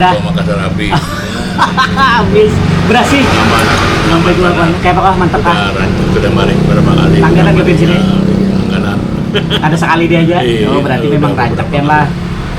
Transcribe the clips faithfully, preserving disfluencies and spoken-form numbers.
Dah. Bawa Makassar api. Habis. Berasih. Aman. Nambah dua kan. Kayak apa kah? Mantap kah? Udah rancak, sudah marik berapa kali. Langganan ke bensin ini? Iya, langganan. Ada sekali dia aja. Iya, oh, berarti udah memang beberapa rancak, Pian, kali lah.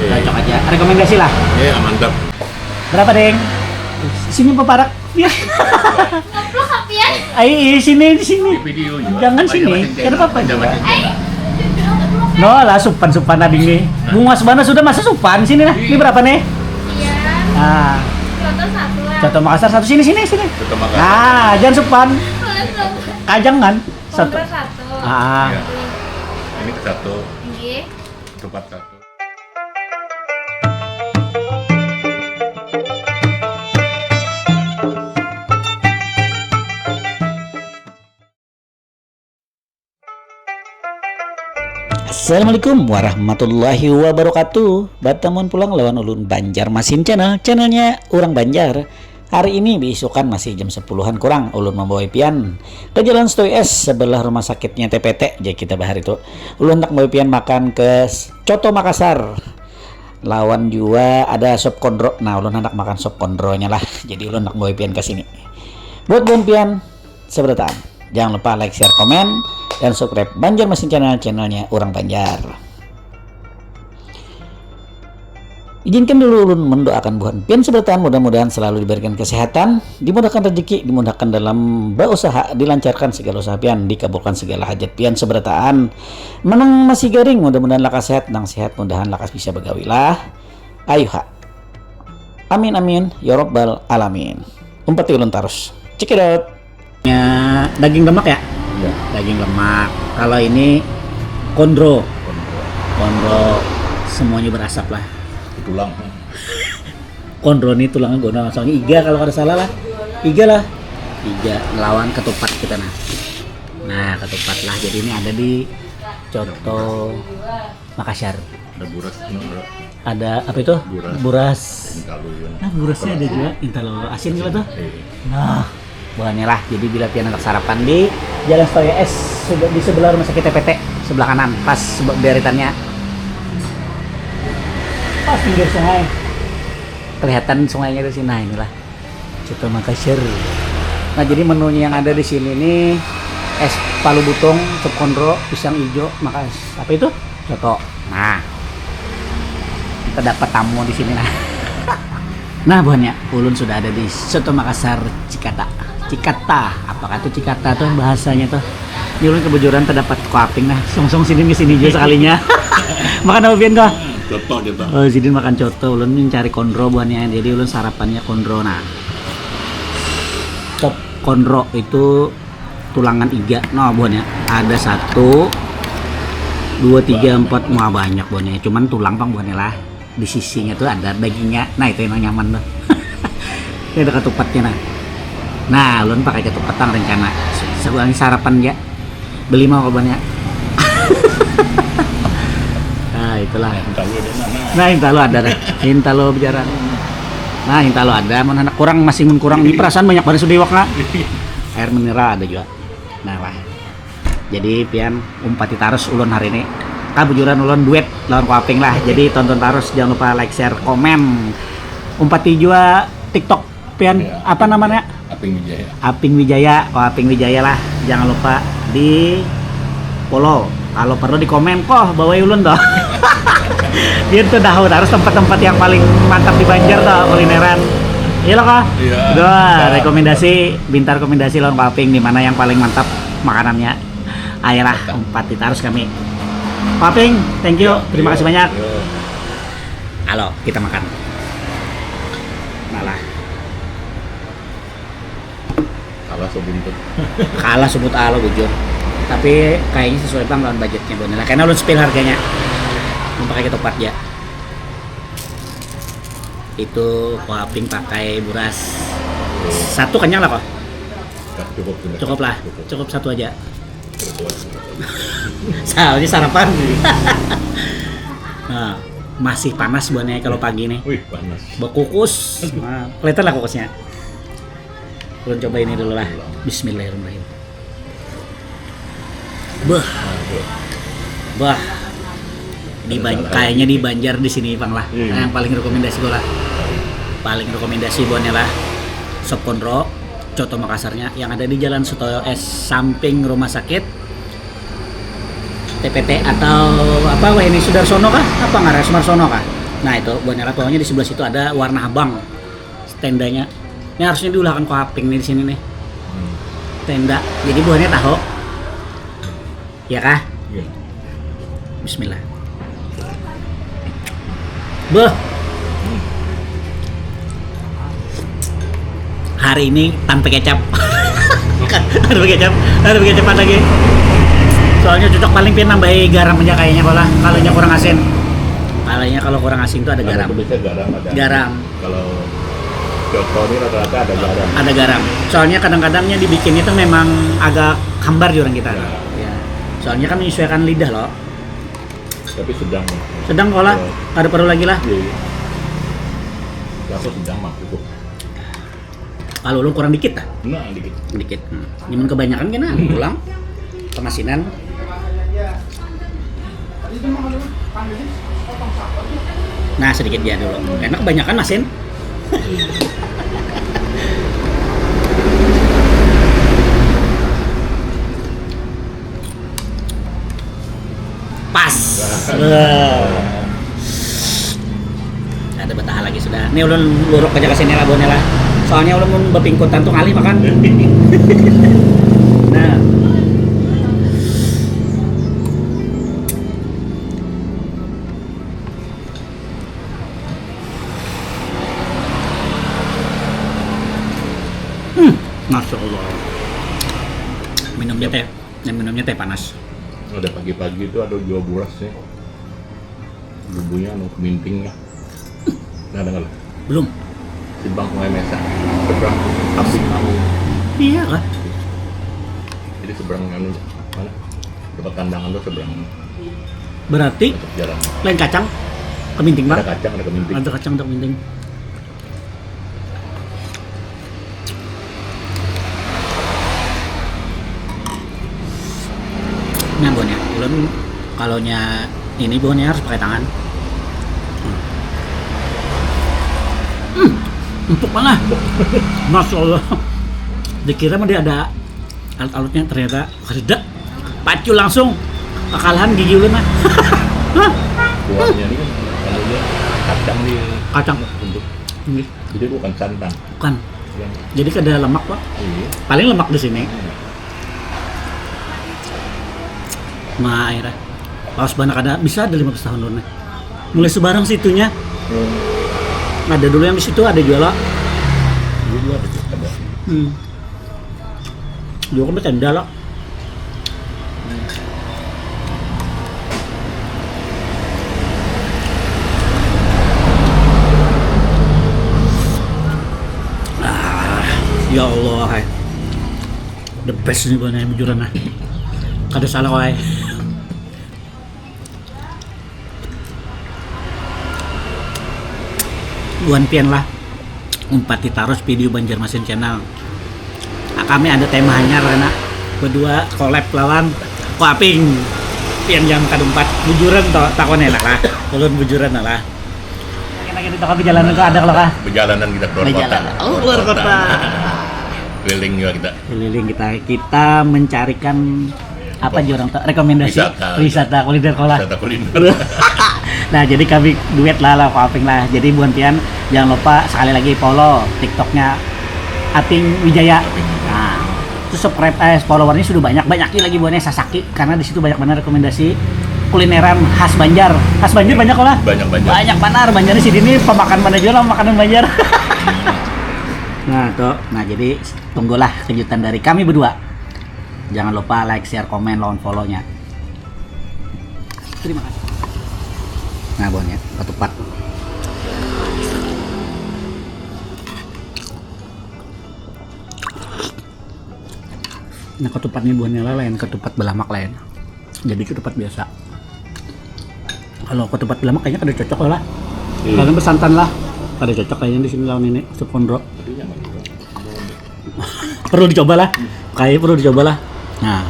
Iya. Cocok aja. Rekomendasi lah. Iya, mantap. Berapa, Deng? Sini peparak. Iya. Ngeplok apian. Ai, sini, di sini. Di video juga. Jangan sini. Ada apa-apa juga. Ai, ngeplok. No lah, supan-supan ading nih. Bungas banget sudah, masa supan sini lah. Ini berapa nih? Iya. Nah. Coto satu lah. Coto Makassar satu, sini, sini, sini. Coto Makassar. Nah, jangan supan. Kalau supan. Kajang kan? Satu. Kompres satu. Ah. Iya. Ini ke satu. Iya. Tempat satu. Assalamualaikum warahmatullahi wabarakatuh. Batamun pulang lawan ulun Banjarmasin Channel, channelnya urang Banjar. Hari ini beisukan masih jam sepuluhan kurang, ulun mambawa pian ke Jalan Stoy S sebelah rumah sakitnya T P T, jar kita bahari tu. Ulun handak bawa pian makan ke s-, Coto Makassar. Lawan jua ada sop kondro. Nah, ulun handak makan sop kondronya lah. Jadi ulun handak bawa pian ke sini. Buat buhan pian, seberataan. Jangan lupa like, share, komen, dan subscribe Banjarmasin Channel, channelnya urang Banjar. Izinkan dulu ulun mendoakan buhan pian seberataan, mudah-mudahan selalu diberikan kesehatan, dimudahkan rezeki, dimudahkan dalam berusaha, dilancarkan segala usaha pian, dikabulkan segala hajat pian seberataan. Manang masih garing, mudah-mudahan lakas sehat, nang sehat mudahan lakas bisa bagawi lah. Ayuha. Amin, amin, ya robbal alamin. Umpati ulun tarus. Check it out. Ya, daging lemak ya? Iya. Daging lemak. Kalau ini kondro. Kondro. Kondro, semuanya berasap lah. Tulang. Kondro nih tulangnya guna, soalnya iga kalau kada salah lah. Iga lah. Iga lawan ketupat kita, nah. Nah, ketupat lah. Jadi ini ada di Coto Makassar. Ada buras, no, ada. Ada apa itu? Buras. Buras. Intalu, ya. Nah, burasnya ada juga. Intalu asin juga tuh. Iya. Nah, buhannya lah. Jadi bila pian handak sarapan di Jalan Stoy S, sebe-, di sebelah rumah sakit T P T, sebelah kanan, pas sebe-, deretannya. Pas pinggir sungai. Kelihatan sungainya di sini. Nah, inilah. Coto Makassar. Nah, jadi menunya yang ada di sini nih, es palu butung, sop kondro, pisang ijo, makas-, apa itu? Coto. Nah. Kita dapat tamu di sini, nah. Nah, buhannya, ulun sudah ada di Soto Makassar Cikata. Cikata, apakah tuh Cikata tuh bahasanya tuh? Ini ulun kebujuran terdapat kuaping, nah. Song-song sidin ke sini juga sekalinya. Makan apa pian kah? Coto, coto. Oh, sidin makan coto, ulun mencari kondro buhannya. Jadi ulun sarapannya kondro, nah. Sop kondro itu tulangan iga. Nah, buhannya ada satu, dua, tiga, empat, wah, banyak buhannya. Cuman tulang pang buhannya lah. Di sisinya tuh ada dagingnya. Nah, itu yang nyaman tuh. Ini ada ketupatnya, nah. Nah, ulun pakai ketupat pang rencana. Sebulan sarapan ya. Beli mau kawannya. Nah, itulah. Nah, intalu ada mana? Nah, intalu ada dah. Intalu bicara. Nah, intalu ada. Mun anak kurang, masih mun kurang. Ini perasaan banyak banget sudah iwak, nah. Air mineral ada juga. Nah, lah. Jadi, pian umpati tarus ulun hari ini. Kabujuran ulun duet lawan Kuaping lah. Jadi, tonton tarus. Jangan lupa like, share, komen. Umpati juga TikTok pian. Iya, apa namanya? Aping Wijaya. Aping Wijaya, oh, Aping Wijaya lah. Jangan lupa di follow. Kalau perlu di komen, koh, bawai ulun tuh. Dia tuh tahu harus tempat-tempat yang paling mantap di Banjar tuh kulineran. Iya loh, kah? Iya. Duh, rekomendasi, minta rekomendasi lawan Kuaping di mana yang paling mantap makanannya. Ayolah, umpati tarus kami. Kuaping, thank you. Iya, terima kasih banyak. Iya. Halo, kita makan. Nah lah. Kalah sebuntut. Kalah sebut alo bujur. Tapi kayaknya sesuai bang lawan budgetnya buhannya lah. Karena ulun spill harganya. Mau pakai ketupat ya. Itu Kuaping pakai buras. Satu kenyang lah kok. Ya, cukup, cukup. Cukup lah. Cukup. Cukup satu aja. Cukup. Soalnya sarapan. Nah, masih panas buhannya kalau pagi nih. Wih, panas. Bekukus. Nah, kelihatan lah kukusnya. Ulun coba ini dulu lah. Bismillahirrahmanirrahim. Bah. Bah. Di Ban-, kayaknya di Banjar di sini pang lah. Iya. Nah, yang paling rekomendasi gue lah. Paling rekomendasi buhannya lah sop konro, coto Makassarnya yang ada di Jalan Sutoyo S samping rumah sakit T P T atau apa wah ini Sudarsono kah? Apa ngaran Sumarsono kah? Nah itu buhannya lah pokoknya di sebelah situ ada warna abang tendanya. Ini harusnya diulahkan kaping nih di sini nih. Tenda. Jadi buhannya tahu. Ya kah? Iya. Bismillah. Beuh. Hari ini tanpa kecap. Tanpa kecap, tanpa kecap lagi. Soalnya cocok paling pian nambahi garam aja kayaknya kalau kalau nya kurang asin. Kalau nya kalau kurang asin tuh ada garam. Ada garam. Kalau coto ini rata-rata ada garam. Ada garam. Soalnya kadang-kadangnya dibikin itu memang agak hambar di orang kita. Ya. Ya. Soalnya kan menyesuaikan lidah loh. Tapi sedang. Sedang kok lah. Ya. Ada perlu lagi lah. Iya, iya. Ya, aku sedang mah cukup. Kalau ulun kurang dikit lah. Nah, dikit. Dikit. Hmm. Nyaman kebanyakan kena pulang kemasinan. Nah, sedikit dia dulu. Karena kebanyakan masin. Pas. Ada betaha lagi sudah. Ini ulun luruk aja ke sini lah buahnya lah. Soalnya ulun mun bepingkutan tuh ngalih makan. Nah. Hmm, Masya Allah. Minumnya teh, yang minumnya teh panas. Ada pagi-pagi itu ada jual buras nih. Bumbunya anu keminting lah. Nah, dengar lah. Belum. Simpang Sungai Mesa. Seberang kambing tahu. Iya kah? Jadi seberang anu mana? Tempat kandangan tuh seberang. Berarti jalan. Lain kacang keminting bang. Ada kacang, ada keminting. Ada kacang, ada keminting. Nah buahnya, ulun kalau nya ini buahnya harus pakai tangan. Hmm. Hmm, empuk banget. Masya Allah. Dikira mah dia ada alut-alutnya, ternyata kada. Pacu langsung kekalahan gigi ulun lah. Kuahnya ini kan anunya kacang di kacang. Untuk ini. Jadi bukan santan. Bukan. Jadi kada lemak pak. Iya. Paling lemak di sini. Hmm. Nah akhirnya pas banget ada bisa ada lima belas tahun dulu nih. Mulai sebarang situnya. Hmm. Ada dulu yang di situ ada jual lah. Dulu ada juga ada. Hmm. Juga kan tenda lah. Ah, ya Allah hai. The best nih buahnya bujuran nah. Kada salah wae. Buhan pian lah umpati tarus video Banjarmasin Channel. Nah, kami ada tema hanyar karena berdua collab lawan Koaping. Pian jangan kadumpat bujuran toh takon enak lah. Ulun bujuran lah. Kita kita kami jalan ke ada kalau kah? Perjalanan kita keluar kota. Oh keluar kota. Keliling juga kita. Keliling kita kita mencarikan apa aja orang tuh rekomendasi wisata, wisata kuliner kolah wisata kuliner. Nah jadi kami duet lah lah Koaping lah jadi buhan pian jangan lupa sekali lagi follow tiktoknya Aping Wijaya nah itu subscribe eh, followernya sudah banyak banyakin lagi buahnya Sasaki karena di situ banyak banget rekomendasi kulineran khas Banjar khas Banjar banyak lah banyak banyak banyak banget Banjar di sini pemakan mana juga lah makanan Banjar nah tuh nah jadi tunggulah kejutan dari kami berdua Jangan lupa like, share, komen, lawan follow-nya. Terima kasih. Nah, buahnya ketupat. Nah, ketupat ini buahnya lain, ketupat belamak lain. Jadi ketupat biasa. Kalau ketupat belamak kayaknya kada cocok lah. Iya. Karena bersantan lah. Kada cocok kayaknya di sini lawan ini, sop konro. Perlu dicoba lah. Kayak perlu dicoba lah. Nah.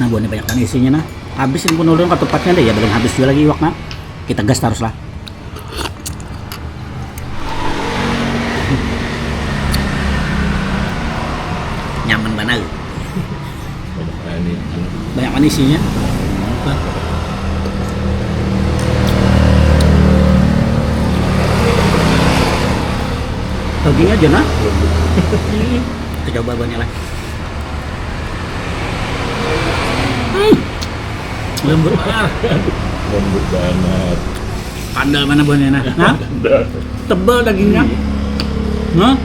Nah, buahnya banyak banget isinya nah. Habis ini pun ulun ketupatnya deh ya belum habis juga lagi iwak nah. Kita gas terus lah. Nah, banyak manis, anu. Banyak manis isinya. Apa? Daging aja, nah. Kita coba banyak lah. Hmm. Lembut banget. Lembut banget. Kandal mana buahnya, nah? Nah? Tebal dagingnya. Nah?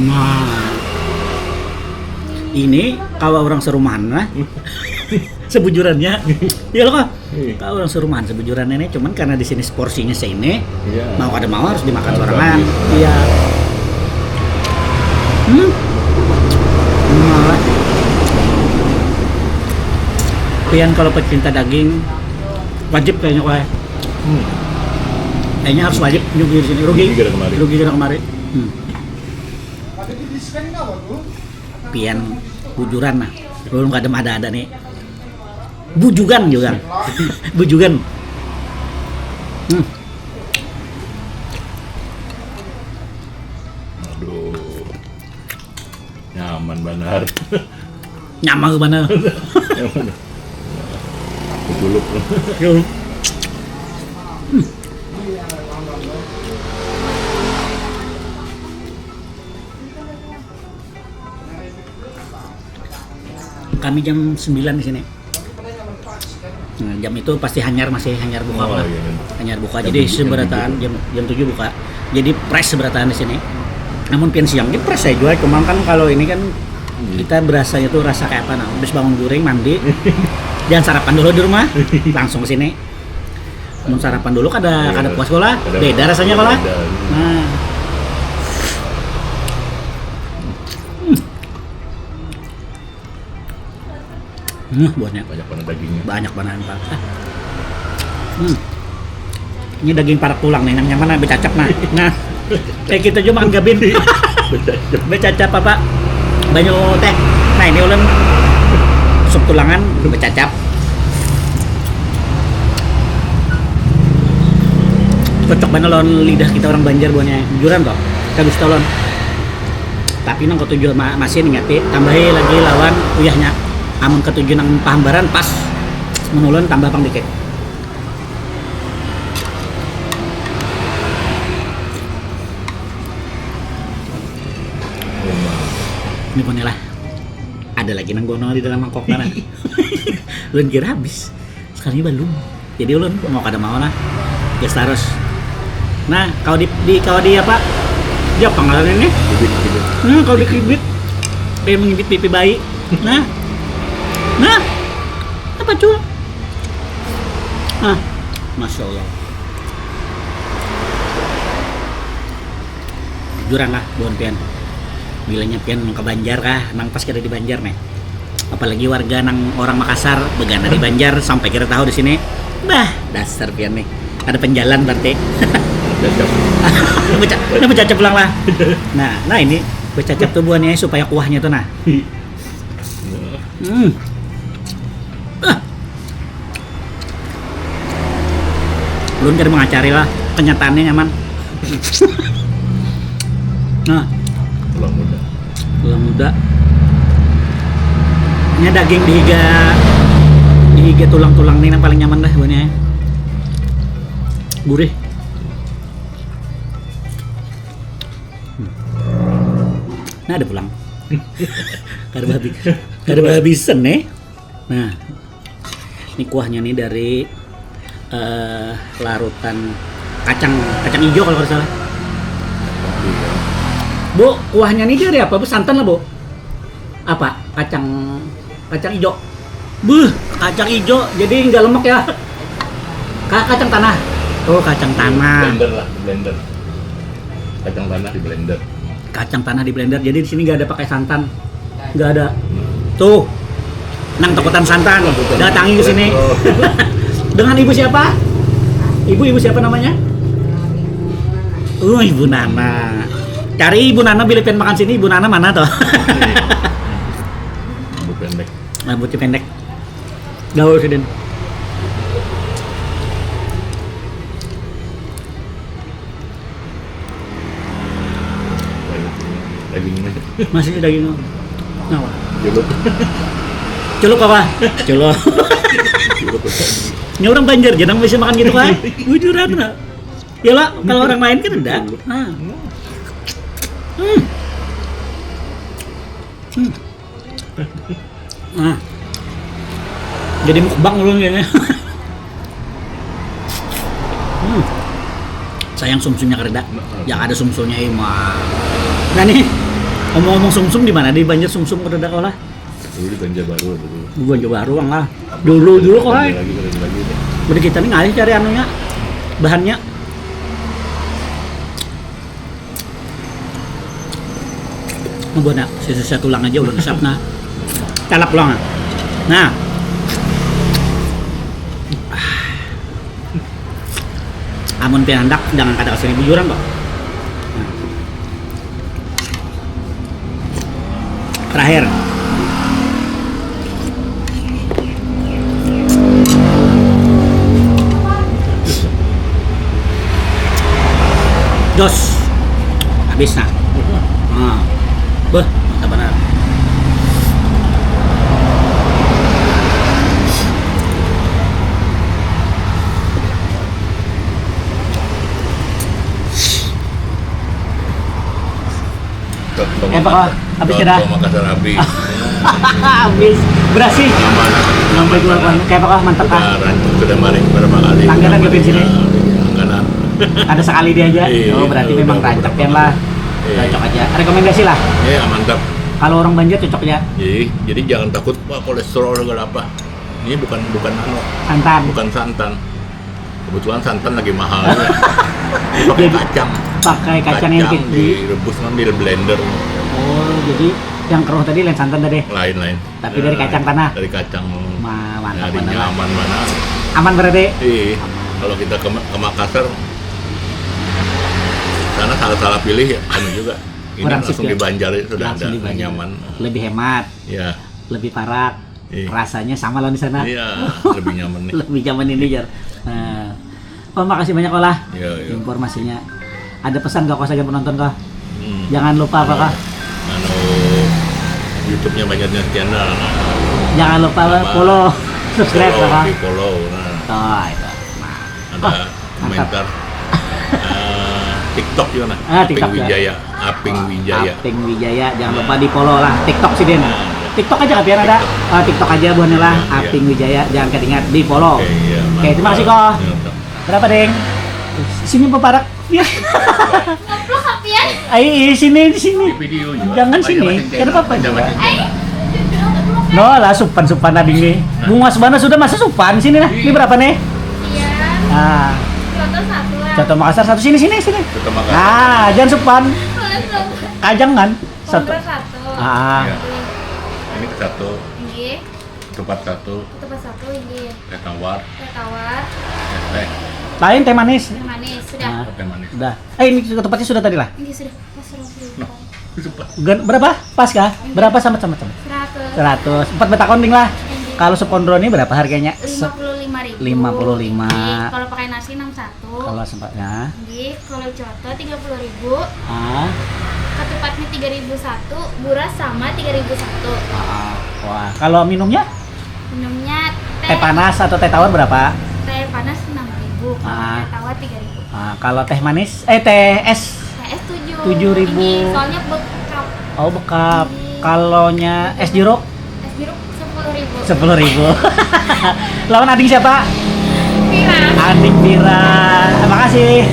Nah. Ini kalau orang serumahan, nah. Sebujurannya. Ya lo kah? Kalau orang serumahan sebujurannya ini, cuman karena di sini porsinya seini, iya, mau kada mau harus dimakan sorangan. Iya. Hmm. Malah. Pian kalau pecinta daging, wajib kayaknya, kue. Hmm. Kayaknya harus wajib nyuguhi di sini. Rugi. Rugi kada kemari. Rugi kada kemari. Hmm. Pian bujuran, nah. Belum kada ada-ada nih. Bujugan juga. Bujugan. Hmm. Aduh. Nyaman banar. Nyaman banar. Betul. Yo. Hmm. Kami jam sembilan di sini. Nah, jam itu pasti hanyar, masih hanyar buka. Oh, lah. Iya. Hanyar buka. Jam jadi tujuh, jam seberataan tujuh. Jam, jam tujuh buka. Jadi fresh seberataan di sini. Namun pian siang ini fresh saya jual, cuma kan kalau ini kan, hmm, kita berasanya tuh rasa kayak apa, nah, habis bangun guring, mandi, jangan sarapan dulu di rumah, langsung ke sini. Mun sarapan dulu kada, iya, kada puas kalo. Kada beda puas, rasanya kalo. Beda. Nah. Hmm. Hmm, buahnya. Banyak banget dagingnya. Banyak banget, Pak. Hmm. Ini daging parak tulang nih, nang nyaman, nah, becacap, nah. Nah, kayak kita juga makan gabin. Becacap. Becacap apa? Banyu teh. Nah, ini ulun sup tulangan becacap. Cocok banget lawan lidah kita orang Banjar buahnya. Jujuran toh. Bagus toh, lawan. Tapi nang ketujuh ma-, masih ningati, tambahi lagi lawan uyahnya. Amun ketujuh nang pahambaran pas, mun ulun tambah pang dikit. Ini pun lah. Ada lagi nang gunung di dalam mangkok sana. Ulun kira habis. Sekarang ini belum. Jadi ulun mau kada mau, nah. Gas tarus. Nah, kalau di, di, kalau di apa? Di apa ngarannya ini? Kibit, kibit. Hmm, kalau dikibit. Kayak mengibit pipi bayi. Nah. Nah. Apa, Cul? Nah. Masya Allah. Jujuran lah, buhan pian. Bilanya pian nang ke Banjar kah, nang pas kada di Banjar nih. Apalagi warga nang orang Makassar, begana di Banjar, sampai kada tahu di sini. Bah, dasar pian nih. Ada penjalan berarti. Becacap. Beca-, nah, becacap pulang lah. Nah, nah ini becacap tuh buahnya supaya kuahnya tuh, nah. Hmm. Ah. Ulun kada mengacari lah, kenyataannya nyaman. Nah, tulang muda. Tulang muda. Ini daging di higa, di higa tulang-tulang nih yang paling nyaman dah buahnya. Gurih. Hmm. Nah, ada pulang. Kada habis. Kada habisan nih. Nah, ini kuahnya nih dari, eh, larutan kacang, kacang hijau kalau nggak salah. Bu, kuahnya nih dari apa, Bu? Santan lah, Bu? Apa? Kacang, kacang hijau. Buh, kacang hijau jadi nggak lemak ya. Ka-, kacang tanah. Oh, kacang tanah. Blender lah, blender. Kacang tanah di blender. Kacang tanah di blender. Jadi di sini nggak ada pakai santan. Nggak ada. Tuh. Nang takutan santan. Takutan. Datangi ke sini. Oh. Dengan ibu siapa? Ibu, ibu siapa namanya? Oh, Ibu Nana. Cari Ibu Nana, bila pian makan sini, Ibu Nana mana tuh? Rambut pendek. Rambutnya pendek. Gaul sidin. Dagingnya. Masih daging. Nah, culuk. Culuk apa? Culuk. Ini orang Banjar jarang bisa makan gitu kan? Bujuran lah. Ya lah, kalau orang lain kan enggak. Nah. Hmm. Hmm. Nah. Jadi mukbang ulun kayaknya. Hmm. Sayang sumsumnya kareda. Yang ada sumsumnya ima. Nah nih, ngomong-ngomong sumsum, di mana di Banjar sumsum kareda kau lah? Dulu di Banjarbaru dulu. Di Banjarbaru, Bang, lah. Dulu, dulu kok, hai. Lagi, lagi, lagi. Berarti kita nih ngalih cari anunya, bahannya. Ngebuat nak, sisa tulang aja ulun resap nah. Calap pulang. Nah. Amun pian handak, jangan kada kasih bujuran kok. Terakhir. Jos. Habis nah. Nah. Beuh, mantap banar. Contoh Eh, Pak, Makassar, habis contoh dah. Makassar habis. Habis. Berasih. Aman. Sampai keluar, Pak. Kayak apa, Pak? Mantap, Pak. Sudah rancak, sudah maring berapa kali. Langganan ke bensinnya? Langganan. Ada sekali dia aja. Iya, oh, berarti udah memang beberapa rancak, ya, lah. Iya. Cocok aja. Rekomendasi lah. Iya, mantap. Kalau orang Banjar cocok ya. Iya, jadi jangan takut, "Wah, kolesterol segala apa." Ini bukan, bukan anu. Santan. Bukan santan. Kebetulan santan lagi mahal. Pakai jadi, kacang. Pakai kacang yang kecil. Direbus kan di blender. Oh, jadi yang keruh tadi lain santan tadi? Lain, lain. Tapi dari kacang tanah? Dari kacang. Ma-, mantap. Nyari nyaman mana? Aman berarti? Iya. Aman. Kalau kita ke, ke Makassar, sana salah-salah pilih ya, anu juga. Ini kurang langsung sip, ya? Di Banjar ya, sudah ada, nyaman. Lebih hemat. Ya. Lebih parak. Iya. Rasanya sama lah di sana. Iya, lebih nyaman nih. Lebih nyaman ini, jar. Nah. Oh, makasih banyak, Olah. Iya, iya. Informasinya. Ada pesan gak kau sagan penonton kah? Hmm. Jangan lupa apa kah? Anu, YouTube-nya Banjarnya Channel. Nah. Jangan lupa follow, subscribe, follow, apa? Di-follow, nah. Oh, itu. Nah. Ada. Oh. Mantap. Komentar. Eh, TikTok juga nah. Ah, Aping TikTok ya. Wijaya. Aping Wijaya. Aping Wijaya, jangan lupa di-follow lah. TikTok sidin. Nah, iya. TikTok aja kapian ada. TikTok. Ah, TikTok aja buhannya lah. Iya, iya. Aping Wijaya, jangan ketinggalan di-follow. Oke, iya, oke, terima kasih, mantap. Ko. Iya, mantap. Berapa, Deng? Sini beparak. Ngeplok kapian. Ai, sini, di sini. Di video juga. Jangan sini. Masing-masing channel. Kada apa-apa juga. Masing-masing channel. Ai, jujur, ngeplok, kan? No lah, supan-supan abing nih. Nah. Bungas bana sudah, masa supan sini nah. Ini berapa nih? Iya. Ah. Contoh satu lah. Contoh Makassar satu, sini, sini, sini. Contoh Makassar. Ah, jangan supan. Boleh, boleh. Kajang kan? Satu. Kompor satu. Ah. Iya. Ini ke satu. Nggih. Ketupat satu. Ketupat satu, nggih. Teh tawar. Teh tawar. Teh, teh. Lain teh manis. Teh manis, sudah. Ah. Teh manis. Udah. Eh, ini ketupatnya sudah tadi lah? Nggih, sudah. Pas sudah. Nah, sudah. Gan-, berapa? Pas kah? Nggih. Berapa sama, sama, sama? Seratus. Seratus. Empat betakon ding lah. Nggih. Kalau sop konro ini berapa harganya? Lima puluh lima ribu. Lima puluh lima. Nggih, kalau pakai nasi enam satu. Kalau sempatnya? Nggih, kalau coto tiga puluh ribu. Ah. Ketupatnya tiga ribu satu, buras sama tiga ribu satu. Ah, wah, kalau minumnya? Minumnya teh. Teh panas atau teh tawar berapa? Teh panas enam ribu, kalau teh tawar tiga ribu. Ah, kalau teh manis, eh, teh es? Teh es tujuh. Tujuh ribu. Ini soalnya bekap. Oh, bekap. Nggih. Kalau nya es jeruk? Es jeruk sepuluh ribu. Sepuluh ribu. Lawan ading siapa? Pira. Ading Pira. Makasih.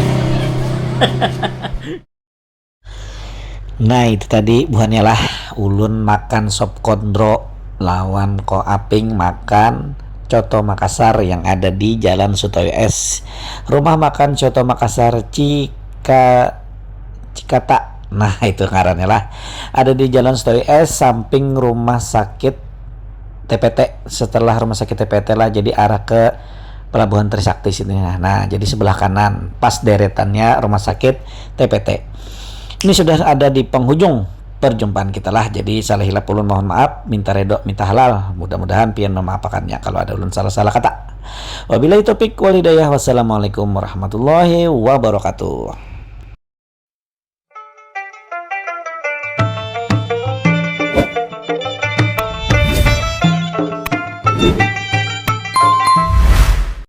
Nah, itu tadi buhannya lah, ulun makan sop konro lawan Ko Aping makan coto Makassar yang ada di Jalan Sutoyo S. Rumah makan coto Makassar Cika-, Cikata. Nah, itu ngarannya lah. Ada di Jalan Sutoyo S, samping rumah sakit T P T. Setelah rumah sakit T P T lah, jadi arah ke Pelabuhan Trisakti sini. Nah, nah, jadi sebelah kanan, pas deretannya rumah sakit T P T. Ini sudah ada di penghujung perjumpaan kita lah. Jadi salah hilap ulun mohon maaf, minta redo, minta halal. Mudah-mudahan pian memaapakannya kalau ada ulun salah-salah kata. Wabillahi taufik wal hidayah. Wassalamualaikum warahmatullahi wabarakatuh.